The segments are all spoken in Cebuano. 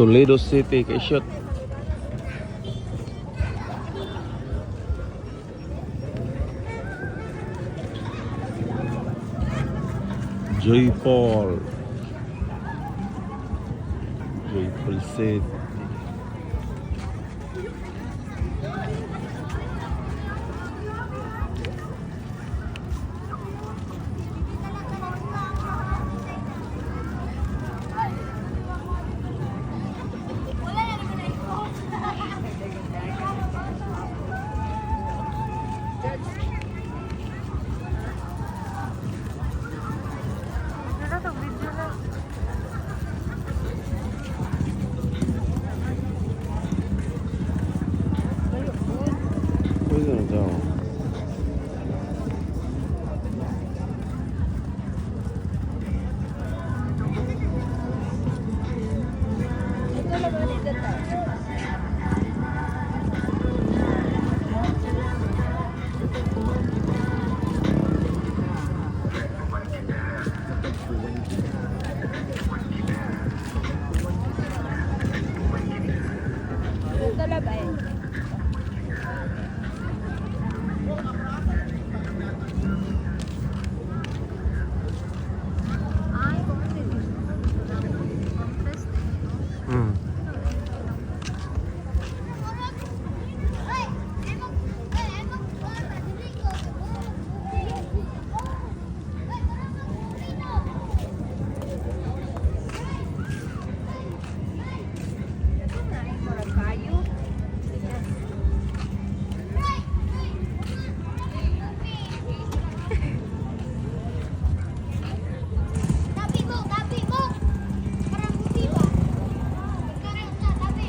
Toledo City kay shoot. J. Paul. J. Paul City. Video na. Pwede na daw. Ito lang ba eh? Ay, compress. Kayo. Tabi mo, tabi mo. Parang buti ba? Nagkaroon sa tabi.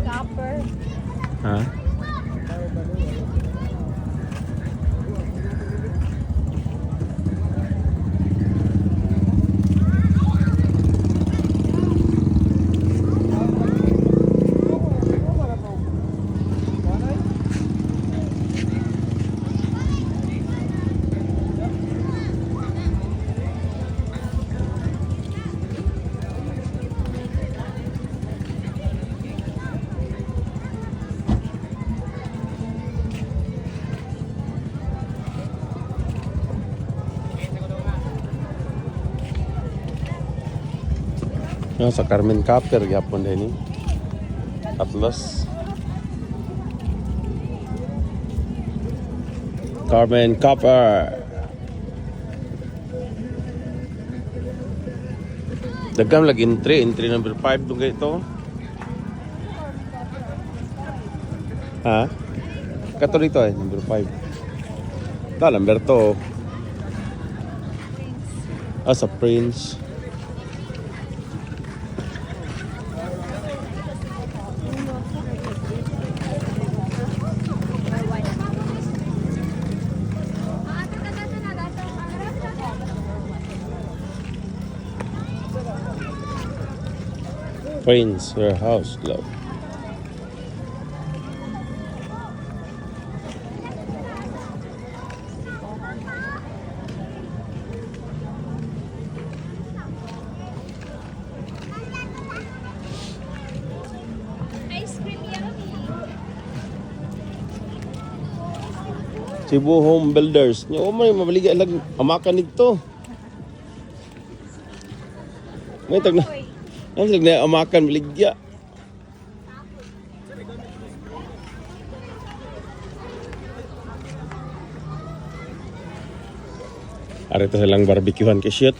Copper. Ha? Yung sa Carmen Copper gyapon din ni. Atlas. Carmen Copper. Dagam lagi entry, entry number 5 dong ito. Ha? Kato dito eh, number 5. Ta, number 2. Ah, sa Prince. Prince Warehouse Club. Ice cream yummy. Cebu Home Builders. Nyo, oh, may mabaliga lang amakan nito. May tag na. Ang lag na amakan baligya. Arito silang barbecuehan kay shit.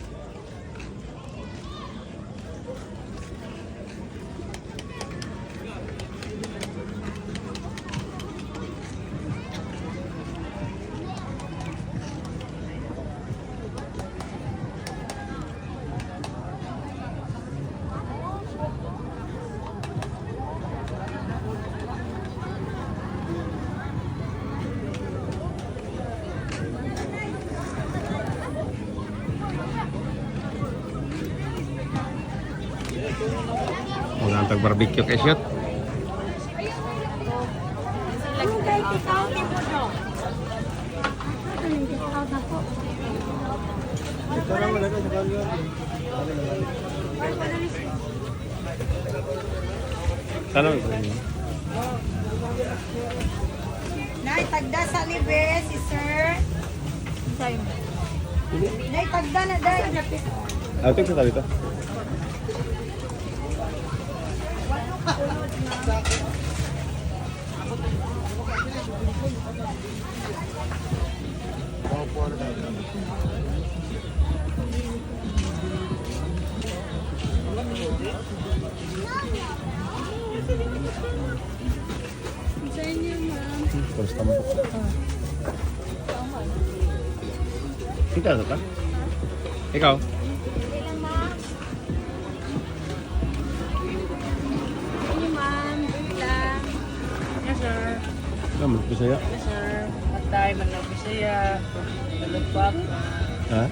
Mga tag barbecue kay shit. Sana Nay, tagda sa libe, si sir. Nay, tagda na, day. Ah, tingnan sa dito. Terus tampok. Kita na ka? Ikaw? Yes, sir. Kamu Bisaya? Yes, sir. Patay, Manila Bisaya, Talugpak. Ha?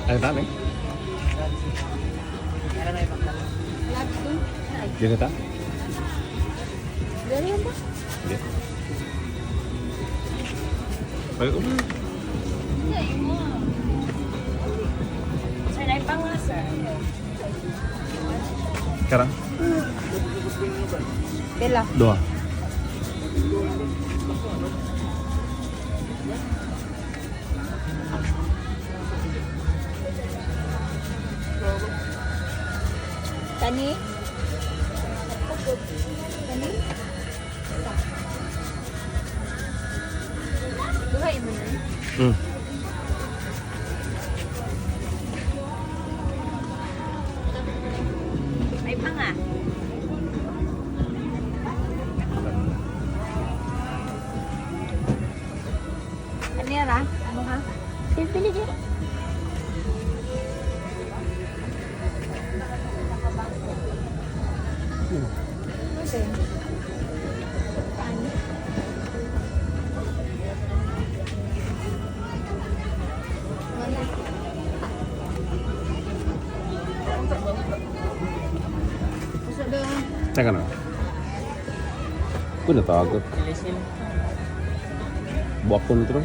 Ano tama eh? Meron na ibang kala. Dito ta? Hindi. Ay, oh. Sir, na nga, sir. Karang? Bella. Dua. Tani? Tani? Duha mo na. May pa nga. Ano yan ah? Ano ha? Pipili din. Teka na. Ko natago. Ilisin. Buwak ko nito.